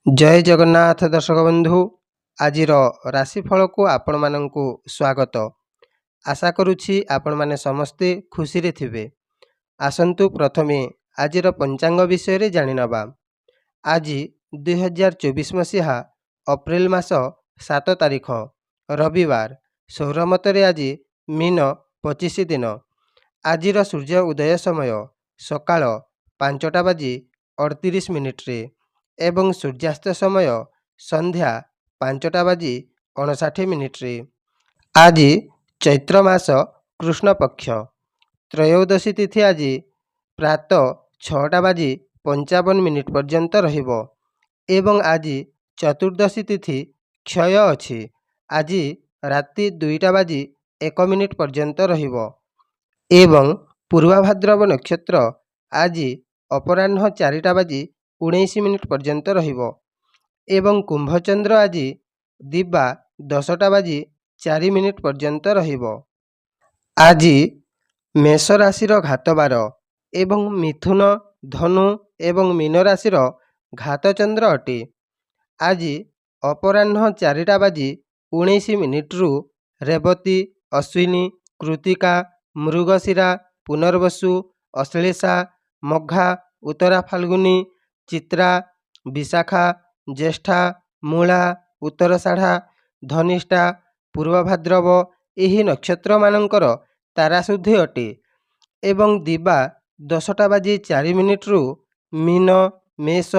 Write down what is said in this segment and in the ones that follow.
ଜୟ ଜଗନ୍ନାଥ ଦର୍ଶକ ବନ୍ଧୁ, ଆଜିର ରାଶିଫଳକୁ ଆପଣମାନଙ୍କୁ ସ୍ୱାଗତ। ଆଶା କରୁଛି ଆପଣମାନେ ସମସ୍ତେ ଖୁସିରେ ଥିବେ। ଆସନ୍ତୁ ପ୍ରଥମେ ଆଜିର ପଞ୍ଚାଙ୍ଗ ବିଷୟରେ ଜାଣିନେବା। ଆଜି 2024 ମସିହା ଅପ୍ରିଲ ମାସ 7 ତାରିଖ, ରବିବାର। ସୌରମତରେ ଆଜି ମୀନ 25 ଦିନ। ଆଜିର ସୂର୍ଯ୍ୟ ଉଦୟ ସମୟ ସକାଳ 5ଟା ବାଜି 38 ମିନିଟରେ ଏବଂ ସୂର୍ଯ୍ୟାସ୍ତ ସମୟ ସନ୍ଧ୍ୟା 5ଟା ବାଜି 59 ମିନିଟରେ। ଆଜି ଚୈତ୍ର ମାସ କୃଷ୍ଣପକ୍ଷ ତ୍ରୟୋଦଶୀ ତିଥି ଆଜି ପ୍ରାତଃ 6ଟା ବାଜି 55 ମିନିଟ ପର୍ଯ୍ୟନ୍ତ ରହିବ ଏବଂ ଆଜି ଚତୁର୍ଦ୍ଦଶୀ ତିଥି କ୍ଷୟ ଅଛି, ଆଜି ରାତି 2ଟା ବାଜି 1 ମିନିଟ ପର୍ଯ୍ୟନ୍ତ ରହିବ ଏବଂ ପୂର୍ବାଭାଦ୍ରବ ନକ୍ଷତ୍ର ଆଜି ଅପରାହ୍ନ 4ଟା ବାଜି 19 ମିନିଟ ପର୍ଯ୍ୟନ୍ତ ରହିବ ଏବଂ କୁମ୍ଭଚନ୍ଦ୍ର ଆଜି ଦିବା 10ଟା ବାଜି 4 ମିନିଟ ପର୍ଯ୍ୟନ୍ତ ରହିବ। ଆଜି ମେଷ ରାଶିର ଘାତବାର ଏବଂ ମିଥୁନ, ଧନୁ ଏବଂ ମୀନ ରାଶିର ଘାତଚନ୍ଦ୍ର ଅଟେ। ଆଜି ଅପରାହ୍ନ 4ଟା ବାଜି 19 ମିନିଟରୁ ରେବତୀ, ଅଶ୍ୱିନୀ, କୃତିକା, ମୃଗଶିରା, ପୁନର୍ବସୁ, ଅଶ୍ଳେଷା, ମଘା, ଉତ୍ତରା ଫାଲ୍ଗୁନୀ, ଚିତ୍ରା, ବିଶାଖା, ଜ୍ୟେଷ୍ଠା, ମୂଳା, ଉତ୍ତରାଷାଢ଼ା, ଧନିଷ୍ଠା, ପୂର୍ବଭାଦ୍ରବ ଏହି ନକ୍ଷତ୍ରମାନଙ୍କର ତାରାଶୁଦ୍ଧି ଅଟେ ଏବଂ ଦିବା 10ଟା ବାଜି 4 ମିନିଟରୁ ମୀନ, ମେଷ,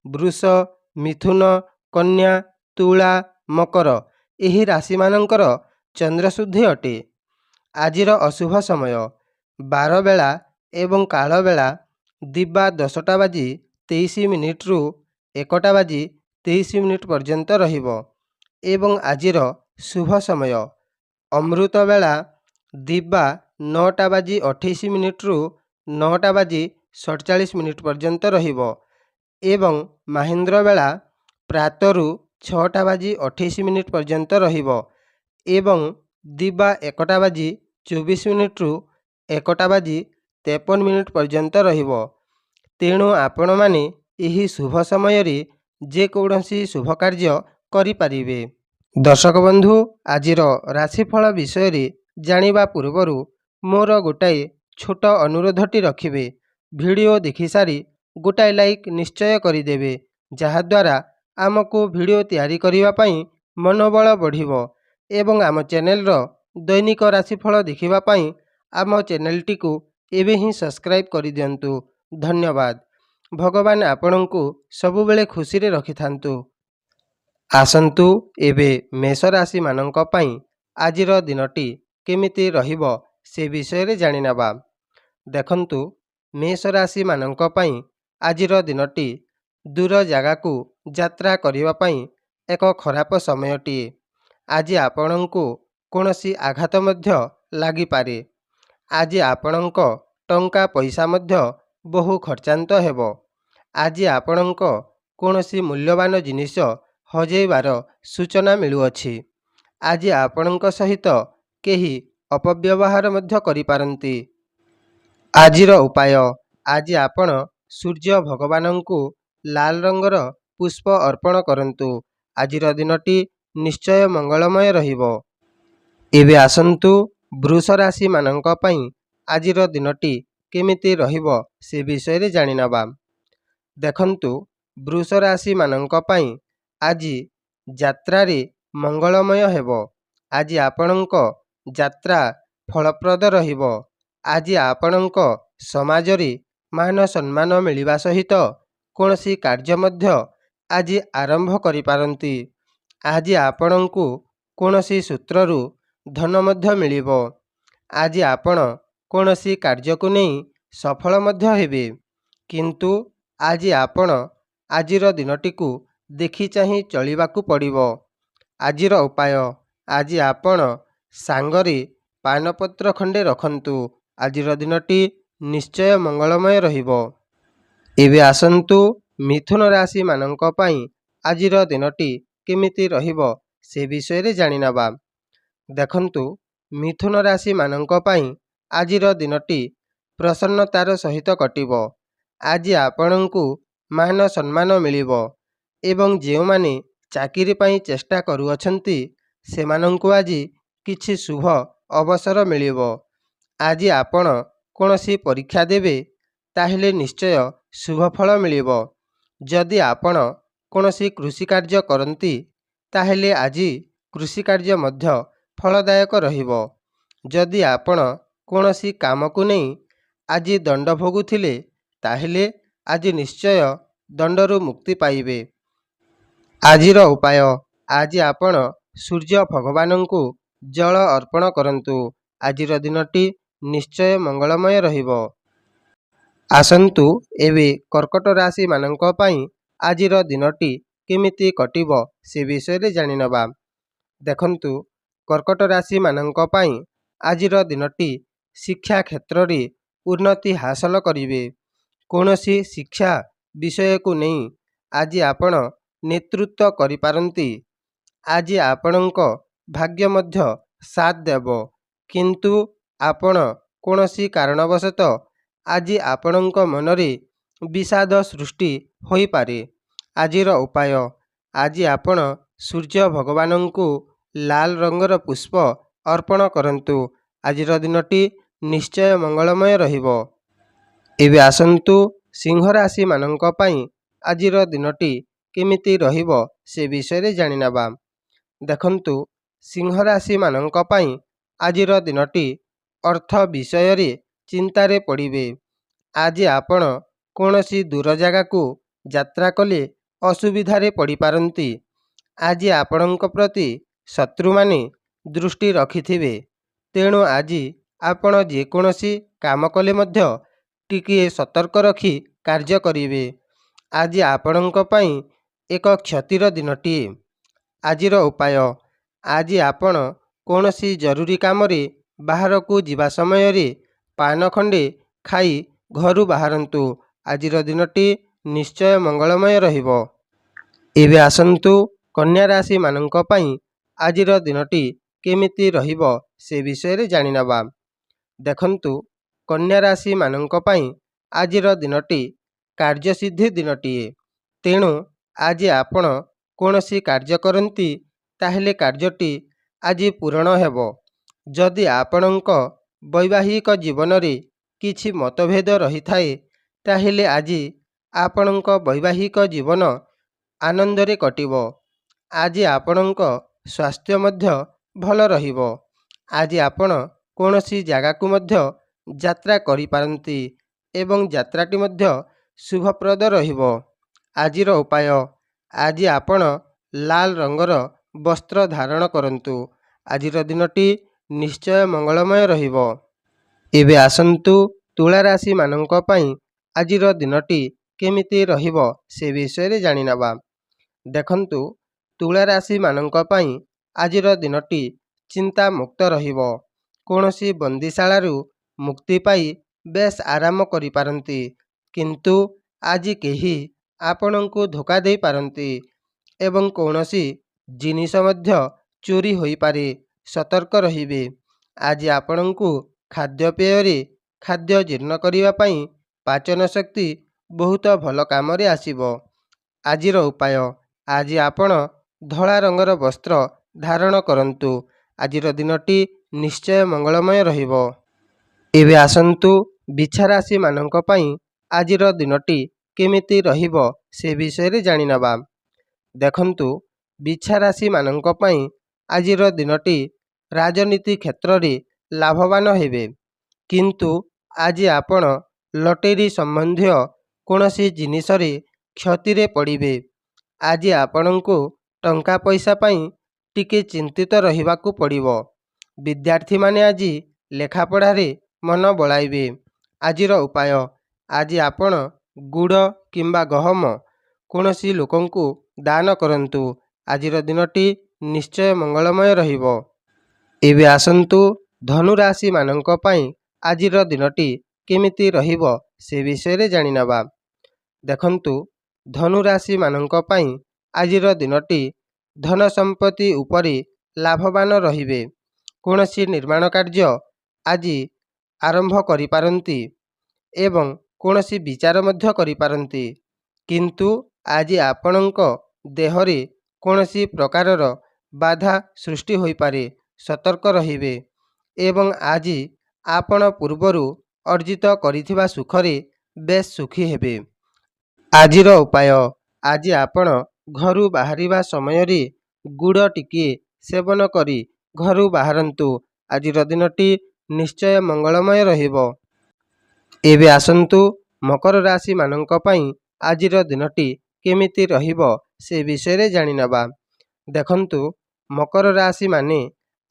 ବୃଷ, ମିଥୁନ, କନ୍ୟା, ତୁଳା, ମକର ଏହି ରାଶିମାନଙ୍କର ଚନ୍ଦ୍ରଶୁଦ୍ଧି ଅଟେ। ଆଜିର ଅଶୁଭ ସମୟ ବାରବେଳା ଏବଂ କାଳବେଳା ଦିବା 10ଟା ବାଜି 23 ମିନିଟରୁ 1ଟା ବାଜି 23 ମିନିଟ ପର୍ଯ୍ୟନ୍ତ ରହିବ ଏବଂ ଆଜିର ଶୁଭ ସମୟ ଅମୃତ ବେଳା ଦିବା 9ଟା ବାଜି 28 ମିନିଟରୁ 9ଟା ବାଜି 47 ମିନିଟ ପର୍ଯ୍ୟନ୍ତ ରହିବ ଏବଂ ମାହେନ୍ଦ୍ର ବେଳା ପ୍ରାତରୁ 6ଟା ବାଜି 28 ମିନିଟ ପର୍ଯ୍ୟନ୍ତ ରହିବ ଏବଂ ଦିବା 1ଟା ବାଜି 24 ମିନିଟରୁ 1ଟା ବାଜି 53 ମିନିଟ ପର୍ଯ୍ୟନ୍ତ ରହିବ। ତେଣୁ ଆପଣମାନେ ଏହି ଶୁଭ ସମୟରେ ଯେକୌଣସି ଶୁଭ କାର୍ଯ୍ୟ କରିପାରିବେ। ଦର୍ଶକ ବନ୍ଧୁ, ଆଜିର ରାଶିଫଳ ବିଷୟରେ ଜାଣିବା ପୂର୍ବରୁ ମୋର ଗୋଟାଏ ଛୋଟ ଅନୁରୋଧଟି ରଖିବେ। ଭିଡ଼ିଓ ଦେଖିସାରି ଗୋଟାଏ ଲାଇକ୍ ନିଶ୍ଚୟ କରିଦେବେ, ଯାହାଦ୍ୱାରା ଆମକୁ ଭିଡ଼ିଓ ତିଆରି କରିବା ପାଇଁ ମନୋବଳ ବଢ଼ିବ ଏବଂ ଆମ ଚ୍ୟାନେଲର ଦୈନିକ ରାଶିଫଳ ଦେଖିବା ପାଇଁ ଆମ ଚ୍ୟାନେଲଟିକୁ ଏବେ ହିଁ ସବସ୍କ୍ରାଇବ୍ କରିଦିଅନ୍ତୁ। ଧନ୍ୟବାଦ। ଭଗବାନ ଆପଣଙ୍କୁ ସବୁବେଳେ ଖୁସିରେ ରଖିଥାନ୍ତୁ। ଆସନ୍ତୁ ଏବେ ମେଷ ରାଶିମାନଙ୍କ ପାଇଁ ଆଜିର ଦିନଟି କେମିତି ରହିବ, ସେ ବିଷୟରେ ଜାଣିନେବା। ଦେଖନ୍ତୁ, ମେଷ ରାଶିମାନଙ୍କ ପାଇଁ ଆଜିର ଦିନଟି ଦୂର ଜାଗାକୁ ଯାତ୍ରା କରିବା ପାଇଁ ଏକ ଖରାପ ସମୟଟିଏ। ଆଜି ଆପଣଙ୍କୁ କୌଣସି ଆଘାତ ମଧ୍ୟ ଲାଗିପାରେ। ଆଜି ଆପଣଙ୍କ ଟଙ୍କା ପଇସା ମଧ୍ୟ ବହୁ ଖର୍ଚ୍ଚାନ୍ତ ହେବ। ଆଜି ଆପଣଙ୍କ କୌଣସି ମୂଲ୍ୟବାନ ଜିନିଷ ହଜେଇବାର ସୂଚନା ମିଳୁଅଛି। ଆଜି ଆପଣଙ୍କ ସହିତ କେହି ଅପବ୍ୟବହାର ମଧ୍ୟ କରିପାରନ୍ତି। ଆଜିର ଉପାୟ, ଆଜି ଆପଣ ସୂର୍ଯ୍ୟ ଭଗବାନଙ୍କୁ ଲାଲ ରଙ୍ଗର ପୁଷ୍ପ ଅର୍ପଣ କରନ୍ତୁ। ଆଜିର ଦିନଟି ନିଶ୍ଚୟ ମଙ୍ଗଳମୟ ରହିବ। ଏବେ ଆସନ୍ତୁ ବୃଷ ରାଶିମାନଙ୍କ ପାଇଁ ଆଜିର ଦିନଟି କେମିତି ରହିବ, ସେ ବିଷୟରେ ଜାଣିନେବା। ଦେଖନ୍ତୁ, ବୃଷ ରାଶିମାନଙ୍କ ପାଇଁ ଆଜି ଯାତ୍ରାରେ ମଙ୍ଗଳମୟ ହେବ। ଆଜି ଆପଣଙ୍କ ଯାତ୍ରା ଫଳପ୍ରଦ ରହିବ। ଆଜି ଆପଣଙ୍କ ସମାଜରେ ମାନ ସମ୍ମାନ ମିଳିବା ସହିତ କୌଣସି କାର୍ଯ୍ୟ ମଧ୍ୟ ଆଜି ଆରମ୍ଭ କରିପାରନ୍ତି। ଆଜି ଆପଣଙ୍କୁ କୌଣସି ସୂତ୍ରରୁ ଧନ ମଧ୍ୟ ମିଳିବ। ଆଜି ଆପଣ କୌଣସି କାର୍ଯ୍ୟକୁ ନେଇ ସଫଳ ମଧ୍ୟ ହେବେ। କିନ୍ତୁ ଆଜି ଆପଣ ଆଜିର ଦିନଟିକୁ ଦେଖି ଚାହିଁ ଚଳିବାକୁ ପଡ଼ିବ। ଆଜିର ଉପାୟ, ଆଜି ଆପଣ ସାଙ୍ଗରେ ପାନପତ୍ର ଖଣ୍ଡେ ରଖନ୍ତୁ। ଆଜିର ଦିନଟି ନିଶ୍ଚୟ ମଙ୍ଗଳମୟ ରହିବ। ଏବେ ଆସନ୍ତୁ ମିଥୁନ ରାଶିମାନଙ୍କ ପାଇଁ ଆଜିର ଦିନଟି କେମିତି ରହିବ, ସେ ବିଷୟରେ ଜାଣିନେବା। ଦେଖନ୍ତୁ, ମିଥୁନ ରାଶିମାନଙ୍କ ପାଇଁ ଆଜିର ଦିନଟି ପ୍ରସନ୍ନତାର ସହିତ କଟିବ। ଆଜି ଆପଣଙ୍କୁ ମାନ ସମ୍ମାନ ମିଳିବ ଏବଂ ଯେଉଁମାନେ ଚାକିରି ପାଇଁ ଚେଷ୍ଟା କରୁଅଛନ୍ତି, ସେମାନଙ୍କୁ ଆଜି କିଛି ଶୁଭ ଅବସର ମିଳିବ। ଆଜି ଆପଣ କୌଣସି ପରୀକ୍ଷା ଦେବେ, ତାହେଲେ ନିଶ୍ଚୟ ଶୁଭଫଳ ମିଳିବ। ଯଦି ଆପଣ କୌଣସି କୃଷି କାର୍ଯ୍ୟ କରନ୍ତି, ତାହେଲେ ଆଜି କୃଷି କାର୍ଯ୍ୟ ମଧ୍ୟ ଫଳଦାୟକ ରହିବ। ଯଦି ଆପଣ କୌଣସି କାମକୁ ନେଇ ଆଜି ଦଣ୍ଡ ଭୋଗୁଥିଲେ, ତାହେଲେ ଆଜି ନିଶ୍ଚୟ ଦଣ୍ଡରୁ ମୁକ୍ତି ପାଇବେ। ଆଜିର ଉପାୟ, ଆଜି ଆପଣ ସୂର୍ଯ୍ୟ ଭଗବାନଙ୍କୁ ଜଳ ଅର୍ପଣ କରନ୍ତୁ। ଆଜିର ଦିନଟି ନିଶ୍ଚୟ ମଙ୍ଗଳମୟ ରହିବ। ଆସନ୍ତୁ ଏବେ କର୍କଟ ରାଶିମାନଙ୍କ ପାଇଁ ଆଜିର ଦିନଟି କେମିତି କଟିବ ସେ ବିଷୟରେ ଜାଣିନେବା। ଦେଖନ୍ତୁ, କର୍କଟ ରାଶିମାନଙ୍କ ପାଇଁ ଆଜିର ଦିନଟି ଶିକ୍ଷା କ୍ଷେତ୍ରରେ ଉନ୍ନତି ହାସଲ କରିବେ। କୌଣସି ଶିକ୍ଷା ବିଷୟକୁ ନେଇ ଆଜି ଆପଣ ନେତୃତ୍ୱ କରିପାରନ୍ତି। ଆଜି ଆପଣଙ୍କ ଭାଗ୍ୟ ମଧ୍ୟ ସାଥ୍ ଦେବ, କିନ୍ତୁ ଆପଣ କୌଣସି କାରଣବଶତଃ ଆଜି ଆପଣଙ୍କ ମନରେ ବିଷାଦ ସୃଷ୍ଟି ହୋଇପାରେ। ଆଜିର ଉପାୟ, ଆଜି ଆପଣ ସୂର୍ଯ୍ୟ ଭଗବାନଙ୍କୁ ଲାଲ ରଙ୍ଗର ପୁଷ୍ପ ଅର୍ପଣ କରନ୍ତୁ। ଆଜିର ଦିନଟି ନିଶ୍ଚୟ ମଙ୍ଗଳମୟ ରହିବ। ଏବେ ଆସନ୍ତୁ ସିଂହ ରାଶିମାନଙ୍କ ପାଇଁ ଆଜିର ଦିନଟି କେମିତି ରହିବ ସେ ବିଷୟରେ ଜାଣିନେବା। ଦେଖନ୍ତୁ, ସିଂହ ରାଶିମାନଙ୍କ ପାଇଁ ଆଜିର ଦିନଟି ଅର୍ଥ ବିଷୟରେ ଚିନ୍ତାରେ ପଡ଼ିବେ। ଆଜି ଆପଣ କୌଣସି ଦୂର ଜାଗାକୁ ଯାତ୍ରା କଲେ ଅସୁବିଧାରେ ପଡ଼ିପାରନ୍ତି। ଆଜି ଆପଣଙ୍କ ପ୍ରତି ଶତ୍ରୁମାନେ ଦୃଷ୍ଟି ରଖିଥିବେ, ତେଣୁ ଆଜି ଆପଣ ଯେକୌଣସି କାମ କଲେ ମଧ୍ୟ ଟିକିଏ ସତର୍କ ରଖି କାର୍ଯ୍ୟ କରିବେ। ଆଜି ଆପଣଙ୍କ ପାଇଁ ଏକ କ୍ଷତିର ଦିନଟିଏ। ଆଜିର ଉପାୟ, ଆଜି ଆପଣ କୌଣସି ଜରୁରୀ କାମରେ ବାହାରକୁ ଯିବା ସମୟରେ ପାନ ଖଣ୍ଡେ ଖାଇ ଘରୁ ବାହାରନ୍ତୁ। ଆଜିର ଦିନଟି ନିଶ୍ଚୟ ମଙ୍ଗଳମୟ ରହିବ। ଏବେ ଆସନ୍ତୁ କନ୍ୟା ରାଶିମାନଙ୍କ ପାଇଁ ଆଜିର ଦିନଟି କେମିତି ରହିବ ସେ ବିଷୟରେ ଜାଣିନେବା। ଦେଖନ୍ତୁ, କନ୍ୟା ରାଶିମାନଙ୍କ ପାଇଁ ଆଜିର ଦିନଟି କାର୍ଯ୍ୟସିଦ୍ଧି ଦିନଟିଏ। ତେଣୁ ଆଜି ଆପଣ କୌଣସି କାର୍ଯ୍ୟ କରନ୍ତି, ତାହେଲେ କାର୍ଯ୍ୟଟି ଆଜି ପୂରଣ ହେବ। ଯଦି ଆପଣଙ୍କ ବୈବାହିକ ଜୀବନରେ କିଛି ମତଭେଦ ରହିଥାଏ, ତାହେଲେ ଆଜି ଆପଣଙ୍କ ବୈବାହିକ ଜୀବନ ଆନନ୍ଦରେ କଟିବ। ଆଜି ଆପଣଙ୍କ ସ୍ୱାସ୍ଥ୍ୟ ମଧ୍ୟ ଭଲ ରହିବ। ଆଜି ଆପଣ କୌଣସି ଜାଗାକୁ ମଧ୍ୟ ଯାତ୍ରା କରିପାରନ୍ତି ଏବଂ ଯାତ୍ରାଟି ମଧ୍ୟ ଶୁଭପ୍ରଦ ରହିବ। ଆଜିର ଉପାୟ, ଆଜି ଆପଣ ଲାଲ ରଙ୍ଗର ବସ୍ତ୍ର ଧାରଣ କରନ୍ତୁ। ଆଜିର ଦିନଟି ନିଶ୍ଚୟ ମଙ୍ଗଳମୟ ରହିବ। ଏବେ ଆସନ୍ତୁ ତୁଳା ରାଶିମାନଙ୍କ ପାଇଁ ଆଜିର ଦିନଟି କେମିତି ରହିବ ସେ ବିଷୟରେ ଜାଣିନେବା। ଦେଖନ୍ତୁ, ତୁଳା ରାଶିମାନଙ୍କ ପାଇଁ ଆଜିର ଦିନଟି ଚିନ୍ତାମୁକ୍ତ ରହିବ। କୌଣସି ବନ୍ଦିଶାଳାରୁ ମୁକ୍ତି ପାଇ ବେଶ୍ ଆରାମ କରିପାରନ୍ତି, କିନ୍ତୁ ଆଜି କେହି ଆପଣଙ୍କୁ ଧୋକା ଦେଇପାରନ୍ତି ଏବଂ କୌଣସି ଜିନିଷ ମଧ୍ୟ ଚୋରି ହୋଇପାରେ, ସତର୍କ ରହିବେ। ଆଜି ଆପଣଙ୍କୁ ଖାଦ୍ୟପେୟରେ ଖାଦ୍ୟ ଜୀର୍ଣ୍ଣ କରିବା ପାଇଁ ପାଚନ ଶକ୍ତି ବହୁତ ଭଲ କାମରେ ଆସିବ। ଆଜିର ଉପାୟ, ଆଜି ଆପଣ ଧଳା ରଙ୍ଗର ବସ୍ତ୍ର ଧାରଣ କରନ୍ତୁ। ଆଜିର ଦିନଟି ନିଶ୍ଚୟ ମଙ୍ଗଳମୟ ରହିବ। ଏବେ ଆସନ୍ତୁ ବିଛା ରାଶିମାନଙ୍କ ପାଇଁ ଆଜିର ଦିନଟି କେମିତି ରହିବ ସେ ବିଷୟରେ ଜାଣିନେବା। ଦେଖନ୍ତୁ, ବିଛା ରାଶିମାନଙ୍କ ପାଇଁ ଆଜିର ଦିନଟି ରାଜନୀତି କ୍ଷେତ୍ରରେ ଲାଭବାନ ହେବେ, କିନ୍ତୁ ଆଜି ଆପଣ ଲଟେରୀ ସମ୍ବନ୍ଧୀୟ କୌଣସି ଜିନିଷରେ କ୍ଷତିରେ ପଡ଼ିବେ। ଆଜି ଆପଣଙ୍କୁ ଟଙ୍କା ପଇସା ପାଇଁ ଟିକେ ଚିନ୍ତିତ ରହିବାକୁ ପଡ଼ିବ। ବିଦ୍ୟାର୍ଥୀମାନେ ଆଜି ଲେଖାପଢ଼ାରେ ମନ ବଳାଇବେ। ଆଜିର ଉପାୟ, ଆଜି ଆପଣ ଗୁଡ଼ କିମ୍ବା ଗହମ କୌଣସି ଲୋକଙ୍କୁ ଦାନ କରନ୍ତୁ। ଆଜିର ଦିନଟି ନିଶ୍ଚୟ ମଙ୍ଗଳମୟ ରହିବ। ଏବେ ଆସନ୍ତୁ ଧନୁ ରାଶିମାନଙ୍କ ପାଇଁ ଆଜିର ଦିନଟି କେମିତି ରହିବ ସେ ବିଷୟରେ ଜାଣିନେବା। ଦେଖନ୍ତୁ, ଧନୁ ରାଶିମାନଙ୍କ ପାଇଁ ଆଜିର ଦିନଟି ଧନ ସମ୍ପତ୍ତି ଉପରେ ଲାଭବାନ ରହିବେ। କୌଣସି ନିର୍ମାଣ କାର୍ଯ୍ୟ ଆଜି ଆରମ୍ଭ କରିପାରନ୍ତି ଏବଂ କୌଣସି ବିଚାର ମଧ୍ୟ କରିପାରନ୍ତି, କିନ୍ତୁ ଆଜି ଆପଣଙ୍କ ଦେହରେ କୌଣସି ପ୍ରକାରର ବାଧା ସୃଷ୍ଟି ହୋଇପାରେ, ସତର୍କ ରହିବେ ଏବଂ ଆଜି ଆପଣ ପୂର୍ବରୁ ଅର୍ଜିତ କରିଥିବା ସୁଖରେ ବେଶ୍ ସୁଖୀ ହେବେ। ଆଜିର ଉପାୟ, ଆଜି ଆପଣ ଘରୁ ବାହାରିବା ସମୟରେ ଗୁଡ଼ ଟିକିଏ ସେବନ କରି ଘରୁ ବାହାରନ୍ତୁ। ଆଜିର ଦିନଟି ନିଶ୍ଚୟ ମଙ୍ଗଳମୟ ରହିବ। ଏବେ ଆସନ୍ତୁ ମକର ରାଶିମାନଙ୍କ ପାଇଁ ଆଜିର ଦିନଟି କେମିତି ରହିବ ସେ ବିଷୟରେ ଜାଣିନେବା। ଦେଖନ୍ତୁ, ମକର ରାଶିମାନେ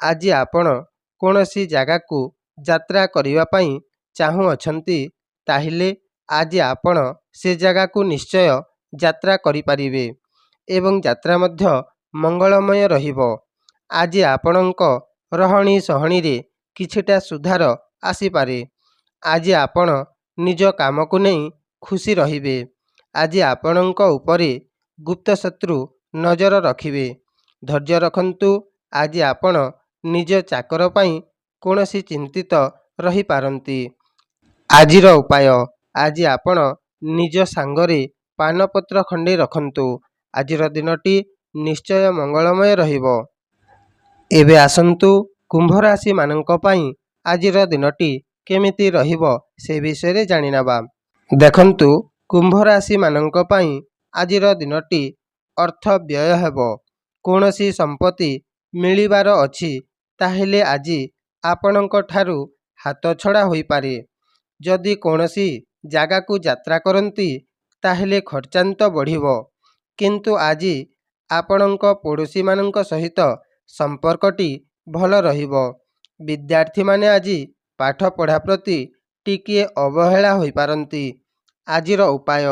ଆଜି ଆପଣ କୌଣସି ଜାଗାକୁ ଯାତ୍ରା କରିବା ପାଇଁ ଚାହୁଁଅଛନ୍ତି, ତାହେଲେ ଆଜି ଆପଣ ସେ ଜାଗାକୁ ନିଶ୍ଚୟ ଯାତ୍ରା କରିପାରିବେ ଏବଂ ଯାତ୍ରା ମଧ୍ୟ ମଙ୍ଗଳମୟ ରହିବ। ଆଜି ଆପଣଙ୍କ ରହଣି ସହଣିରେ କିଛିଟା ସୁଧାର ଆସିପାରେ। ଆଜି ଆପଣ ନିଜ କାମକୁ ନେଇ ଖୁସି ରହିବେ। ଆଜି ଆପଣଙ୍କ ଉପରେ ଗୁପ୍ତଶତ୍ରୁ ନଜର ରଖିବେ, ଧୈର୍ଯ୍ୟ ରଖନ୍ତୁ। ଆଜି ଆପଣ ନିଜ ଚାକର ପାଇଁ କୌଣସି ଚିନ୍ତିତ ରହିପାରନ୍ତି। ଆଜିର ଉପାୟ, ଆଜି ଆପଣ ନିଜ ସାଙ୍ଗରେ ପାନପତ୍ର ଖଣ୍ଡେ ରଖନ୍ତୁ। ଆଜିର ଦିନଟି ନିଶ୍ଚୟ ମଙ୍ଗଳମୟ ରହିବ। ଏବେ ଆସନ୍ତୁ କୁମ୍ଭ ରାଶିମାନଙ୍କ ପାଇଁ ଆଜିର ଦିନଟି କେମିତି ରହିବ ସେ ବିଷୟରେ ଜାଣିନେବା। ଦେଖନ୍ତୁ, କୁମ୍ଭ ରାଶିମାନଙ୍କ ପାଇଁ ଆଜିର ଦିନଟି ଅର୍ଥ ବ୍ୟୟ ହେବ। କୌଣସି ସମ୍ପତ୍ତି ମିଳିବାର ଅଛି, ତାହେଲେ ଆଜି ଆପଣଙ୍କ ଠାରୁ ହାତଛଡ଼ା ହୋଇପାରେ। ଯଦି କୌଣସି ଜାଗାକୁ ଯାତ୍ରା କରନ୍ତି, ତାହେଲେ ଖର୍ଚ୍ଚାନ୍ତ ବଢ଼ିବ। କିନ୍ତୁ ଆଜି ଆପଣଙ୍କ ପଡ଼ୋଶୀମାନଙ୍କ ସହିତ ସମ୍ପର୍କଟି ଭଲ ରହିବ। ବିଦ୍ୟାର୍ଥୀମାନେ ଆଜି ପାଠପଢ଼ା ପ୍ରତି ଟିକିଏ ଅବହେଳା ହୋଇପାରନ୍ତି। ଆଜିର ଉପାୟ,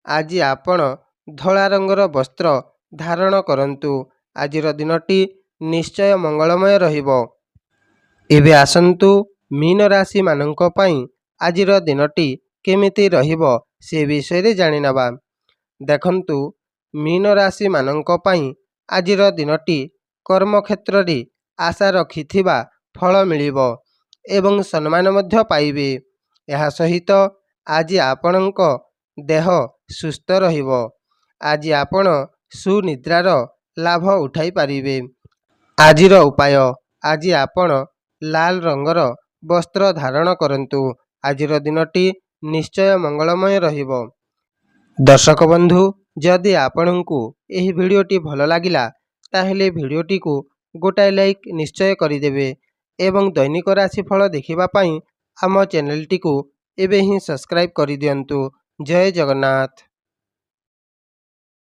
ଆଜି ଆପଣ ଧଳା ରଙ୍ଗର ବସ୍ତ୍ର ଧାରଣ କରନ୍ତୁ। ଆଜିର ଦିନଟି ନିଶ୍ଚୟ ମଙ୍ଗଳମୟ ରହିବ। ଏବେ ଆସନ୍ତୁ ମୀନ ରାଶିମାନଙ୍କ ପାଇଁ ଆଜିର ଦିନଟି କେମିତି ରହିବ ସେ ବିଷୟରେ ଜାଣିନେବା। ଦେଖନ୍ତୁ, ମୀନ ରାଶିମାନଙ୍କ ପାଇଁ ଆଜିର ଦିନଟି କର୍ମକ୍ଷେତ୍ରରେ ଆଶା ରଖିଥିବା ଫଳ ମିଳିବ ଏବଂ ସମ୍ମାନ ମଧ୍ୟ ପାଇବେ। ଏହା ସହିତ ଆଜି ଆପଣଙ୍କ ଦେହ ସୁସ୍ଥ ରହିବ। ଆଜି ଆପଣ ସୁନିଦ୍ରାର ଲାଭ ଉଠାଇ ପାରିବେ। ଆଜିର ଉପାୟ, ଆଜି ଆପଣ ଲାଲ ରଙ୍ଗର ବସ୍ତ୍ର ଧାରଣ କରନ୍ତୁ। ଆଜିର ଦିନଟି ନିଶ୍ଚୟ ମଙ୍ଗଳମୟ ରହିବ। ଦର୍ଶକ ବନ୍ଧୁ, ଯଦି ଆପଣଙ୍କୁ ଏହି ଭିଡ଼ିଓଟି ଭଲ ଲାଗିଲା, ତାହେଲେ ଭିଡ଼ିଓଟିକୁ ଗୋଟାଏ ଲାଇକ୍ ନିଶ୍ଚୟ କରିଦେବେ ଏବଂ ଦୈନିକ ରାଶିଫଳ ଦେଖିବା ପାଇଁ ଆମ ଚ୍ୟାନେଲଟିକୁ ଏବେ ହିଁ ସବସ୍କ୍ରାଇବ୍ କରିଦିଅନ୍ତୁ। ଜୟ ଜଗନ୍ନାଥ।